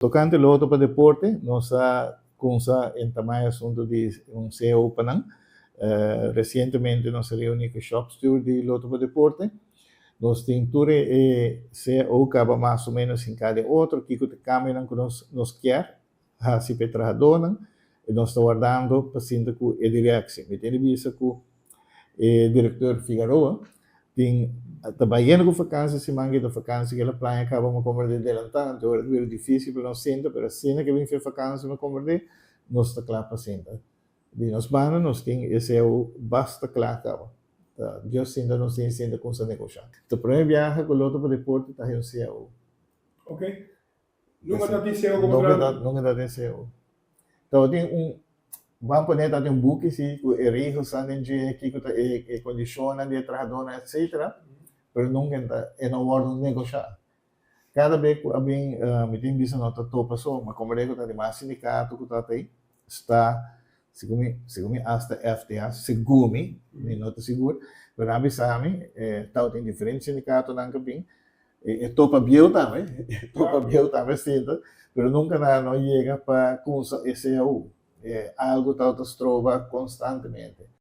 Tokante Lotto pa Deporte, nos a kumsa entamá e asuntu di un cao pa nan. Resientemente nos a reuní ku shop steward di Lotto pa Deporte. Nos tin tur e cao kaba mas o ménos hinká den otro, kiko ta e kambionan ku nos nos kier hasi pa e trahadónan i nos ta wardando pa sinta ku e direksie. Mi tin di bisa ku e direktor Figaroa tin ta bayendo ku vakansi siman ki ta vakansi ku el a plania kaba mi komprendé delantá anto ora ta bira difísil pa nos sinta pero asina ke bin fe vakansi mi komprendé nos ta kla pa sinta. Di nos banda nos tin e cao basta kla kaba. Ta Dios sinta nos tin sinta kumsa negoshá. Ta promé biaha ku Lotto pa Deporte ta haña un cao. Ok. Nunca ta tin CEO como trahador? Nunca ta tin CEO. Tabatin un, ban pone tabatin un buki si cu e regelsnan den dje, kico ta e condicionnan di e trahadornan etcetera, pero nunca e no wordo negosha. Cada bes cu a bin, mi tin bisa no ta topa so, ma como cu ta di mas sindicato cu ta ei, sta, segun mi, segun mi hasta FTA, segun mi, mi no ta sigur, pero nan a bisa mi, tabatin diferente sindicatonan cu a bin, E topa bieu tambe, e topa bieu tambe sinta, pero nunka nan no yega pa kumsa e cao. Algu tabata stroba konstantemente.